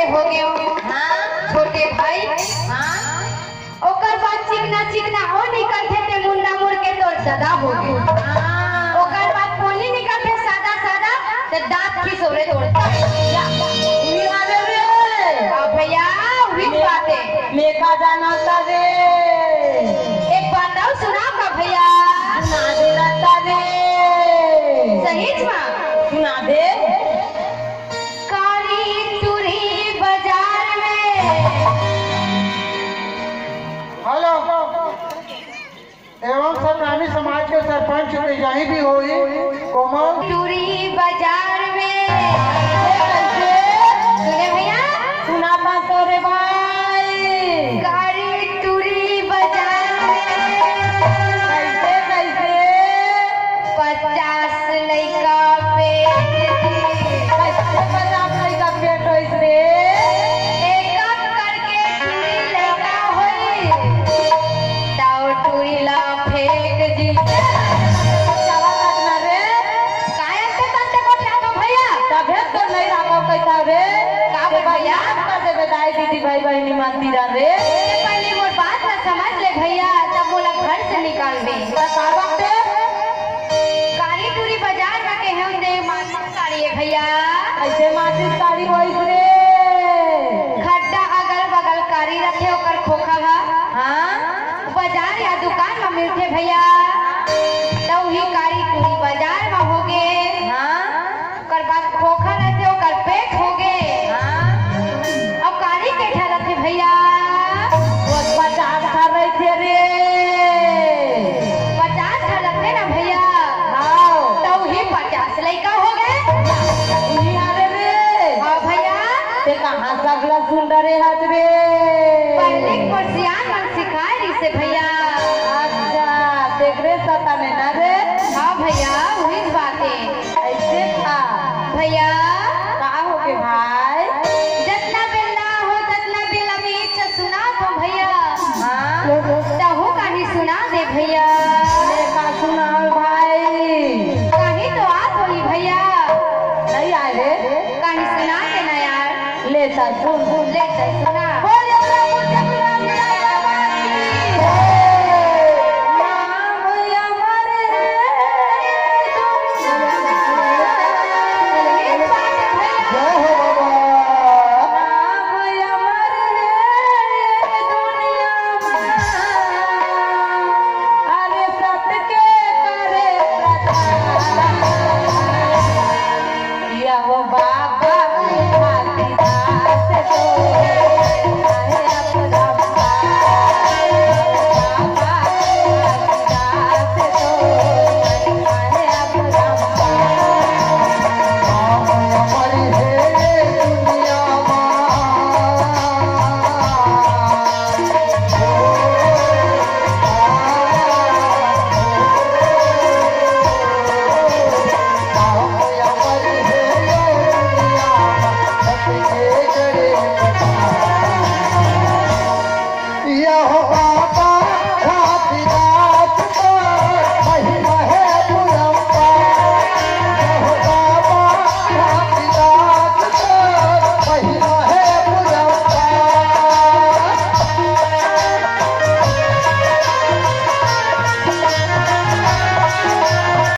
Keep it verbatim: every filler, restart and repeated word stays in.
हो गयो। हाँ। छोटे भाई। हाँ। ओकर बाद चिकना चिकना हो निकलथे ते मुंडा मुड़ के तोर ददा हो गयो। हाँ। ओकर बाद पोनी निकलथे सादा सादा ते दांत खिसोरे तोर। या, उही हावे रे। हाँ भैया, उही बात हे। मैं का जानता रे। एक बात अउ सुना का भैया। सुना दे रहता रे। सही मा। सुना दे। कारी टूरी बाजार में। हेलो, एवं सतनामी समाज के सरपंच कहीं भी होही, कोमल। टूरी बाजार में। कैसे? सुने भैया? सुना पातो रे भाई। कारी टूरी बाजार में। कैसे, कैसे? पचास लइका पेट जी। कैसे पचास लइका पेट होइस रे? एक एक करके टूरी लइका होई, तौ टूरी ला फेंक जी। चला रखना रे। काहे अंते तंते गोठियात हो भैया? तभे तो नहीं राखो कैसा रे। का बे भैया? कर देबे दाई दीदी भाई बहिनी मंदिरा रे। पहले मोर बात ला समझ ले भैया, तब मोला घर से निकालबे। त का बात हे? कारी टूरी बाजार में के हम दे माचिस कारी हे भैया। कैसे माचिस कारी होइस रे? खड्डा अगल बगल कारी रथे ओकर खोखा हा। हाँ। बाजार या दुकान में मिलथे भैया। त उही कारी टूरी बाजार में होगे। हाँ। ओकर बाद खोखा रहिथे, ओकर पेट होगे। हाँ। अउ कारी के ठा रहिथे भैया? वो पचास ठा रहिथे रे। पचास ठा रहिथे ना भैया? हाँ। त उही पचास लइका होगे। उही हावे रे। हाँ भैया। ते कहाँ से अगला सुन डरे हस रे? पहले के मोर सियान मन सिखाए रहिसे भैया। अच्छा, तेकरे सता में ना रे? हाँ भैया, उही बात हे। ऐसे का? भैया। का होगे भाई? जतना बेला हो, ततना बेला में एक ठा सुना तो भैया। हाँ? तहू कहीं सुना दे भैया। ले का सुनाओ भाई? कहीं तो आत होही भैया। नहीं आए रे? कहीं सुना दे ना यार। ले ता सुन। ले ता सुना।